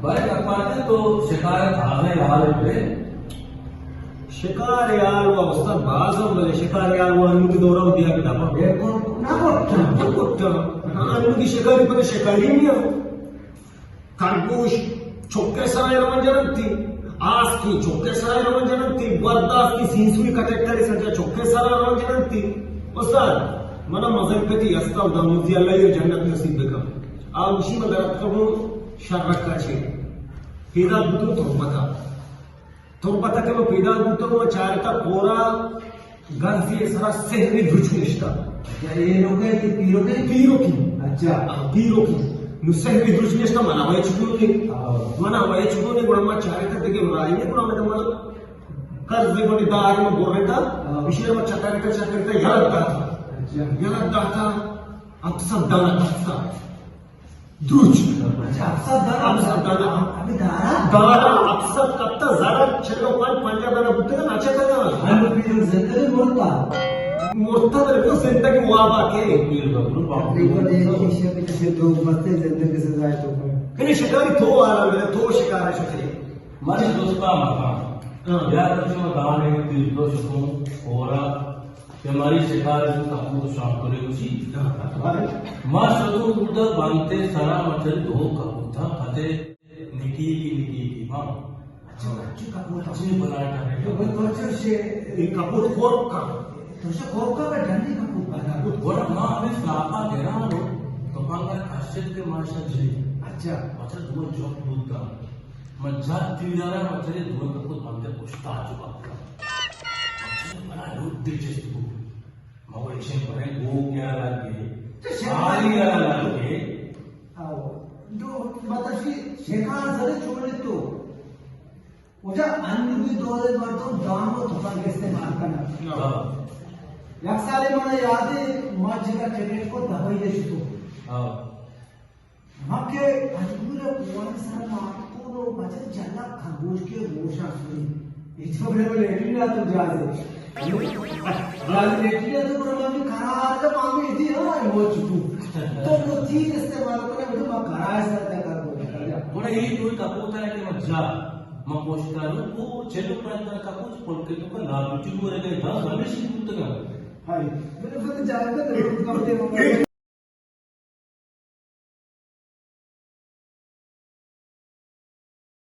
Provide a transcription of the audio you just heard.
بارے گپاتے تو شکار تھا میں حال ہے۔ شکار یار وہ استاد باز ہم بلے شکار یار وہ انو کے دورہ دیا کہ ڈبا۔ بالکل۔ نہ کرتا۔ نہ کرتا۔ ہاں، انو کی شکاری پر شکاری نہیں ہے۔ خرگوش چکے سرا روان جننتی، آسکی چکے سرا روان جننتی، ورداسکی سینسوی کٹکٹری سجا چکے سرا روان جننتی۔ استاد، منا مزن پتی استا و داموزی اللہ یہ جنت نصیب بکن۔ آ وشی من درد کبو شرکا چے۔ پیدا بوتو تربتا۔ تربت ءَ کہ من پیداک بوتگ، من چارتہ کورا گرزی ءِ سرا سہریں درچک نشتہ۔ اچھا، اے لوگ ءِ کہ پیرک ءِ؟ پیرک ءِ۔ اچھا۔ آ، پیرک ءِ۔ نو سہریں درچک نشتہ، من ءَ ہچ گون نے۔ ہاں۔ من ءَ ہچ گون نے، گڑا من چارتہ دگہ راہے نے، گڑا من، من گرز ءِ گونڈیں دار ءَ من برتہ، ہاں۔ اشی ءَ من چکرتہ، چکرتہ، یلہ داتہ۔ اچھا۔ یلہ داتہ، ہپت سد دانہ داتہ۔ درچک۔ اچھا، ہپت سد دانہ؟ ہپت سد دانہ۔ ہمے دارا؟ دارا ہپت سد کپتا، زر چل و پنچ، پنجاہ دانہ بوتگا، نچتگا۔ ہنو پیرک زندگی مرتا؟ مرتا بلے وہ زندگی وابا کے۔ پیر بابو، بابو۔ دیکھو، دیکھو، شکل سے دو بستے زندگی سے ظاہر تو کنے شکاری تو والا، میرے تو شکار ہے شکری۔ مری دوستا مکان۔ ہاں۔ یار، تم دانے تیر دو شکوں، اورا کہ ماری شکار ءَ کپوت شانکلے گوشی۔ ما شتوں اودا بانتے سرا مچل دو کپوتاں پتے نکیگی نکیگی ما۔ اچھا، اچھی کپوت۔ اچھی بلاٹ ہے۔ تو بس تو اچھا شے۔ یہ کپوت کورک کا۔ تو شے کورک کا ڈنڈی کپوت بنا۔ گڑا ما ہمیں سراپا گرا رو، تو پانگا کشت کے ماشا جی۔ اچھا۔ اچھا، دو جوک بوتا۔ من جت تیرا را مچلے دو کپوت بانتے پشتا چکا۔ بڑا لوٹ دلچسپ بو۔ مگر ایشیں بڑے گو کیا لگے؟ تو شکار آئی کیا لگے؟ آؤ۔ دو مطلب کہ شکار زرے چھوڑے تو۔ اجا انوگی دور مردم دام و تفنگ استعمال کرنا۔ ہاں۔ یک سالے منا یاد ہے، ما جگہ کرکٹ کو دبئی دے شکو۔ ہاں۔ ما کہ انگور کوہانی سرا ماتکون و بچت جلا خرگوش کے گوشاں سنی۔ ہچ خبرے وہ لیٹرین آتو جازے۔ جازے لیٹرین آتو پر مامی کرا آتا مامی دی ہاں وہ چکو۔ تو وہ چیز استعمال کرے وہ ما کرا سر تک کر دو۔ گڑا یہ دوئی کپوت ہے کہ ما جا، ما کوشش کروں، وہ چلو پر اندر کپوت پڑ کے تو کا لا بیٹی کو رہ گئے، دس ہمیشہ بوتگا۔ ہاں، بالکل جائے تو ضرور کپتے